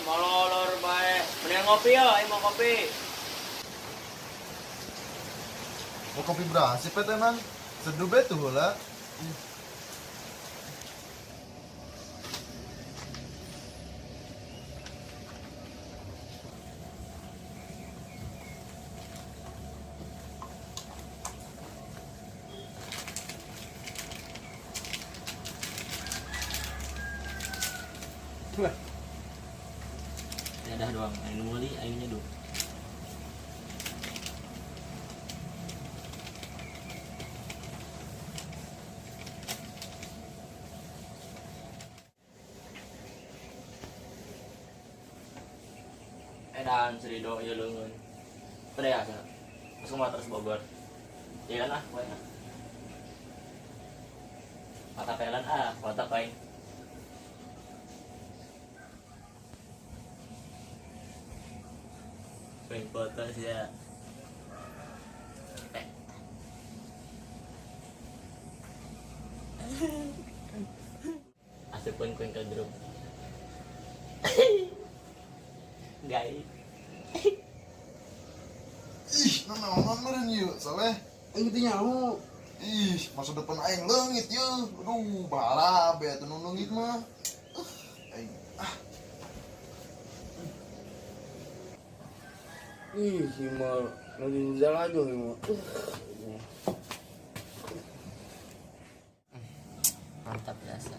Molor bae. Mending ngopi ya, ayo mau kopi. Mau kopi berasi pet emang. Seduh be tuh lah. Ya dah doang, ayo meuli, ayo nyeduh. Edan serido ieu leungeun. Pada ya sana. Langsung mah terus Bogor. Ya kan ah, poe ah. Mata pelan ah, mata paing. Paing foto sih ya. Eh. Asupun kuing ke grup. Gai. Ih, nanaonan meureun ieu, Saleh. Aing teh nyaho. Ih, masa depan aing leungit ye. Aduh, balap ya tuh nu leungit mah. Aing ah. Ih, si mal lagi jalan aja nih mah. Mantap biasa.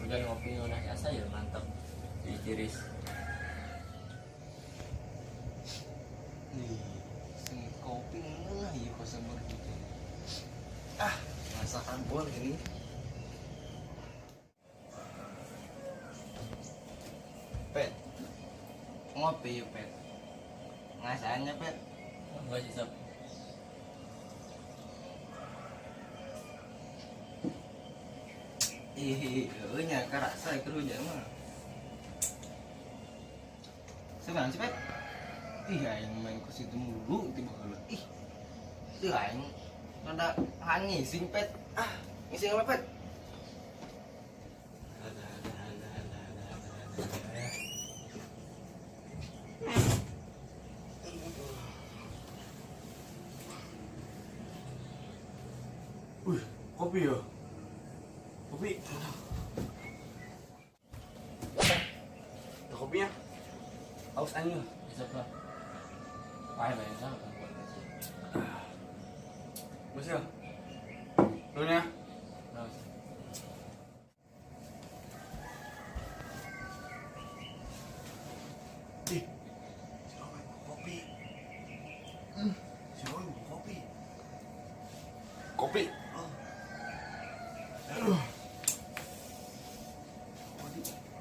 Udah ngopi udah asa ya mantap. Di tiris. Nih, sing kopi ngeunah ieu customer gitu. Ah, masakan boleh ini. Pet. Ngopi yuk, Pet. Ngasanya, Pet. Enggak sih, Sob. Ih, euy nya karasa keur hujan mah. Sebenarnya sih, Pet. Ih, aing main ke situ mulu tiba heula. Ih. Ih, aing rada ngising, Pet. Ah, ngising apa, Pet? Wih, kopi ya? Kopi. Ada kopinya? Aus aing. Besok lah. Wah, banyak sama perempuan sih. Bos ya? Lu nya? Terus. Ih, si Roy mau kopi. Si Roy mau kopi. Kopi. Oh. Aduh.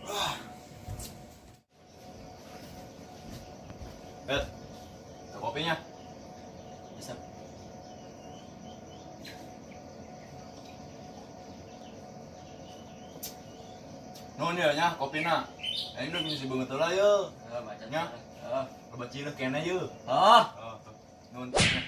Ah. Bet, ada kopinya. Bisa. Nuhun ya nya kopina. Aing udah ngisi banget lah ye. Oh, baca. Nya. Oh. Loba cileuh kene ye. Oh. Oh, nuhun nya.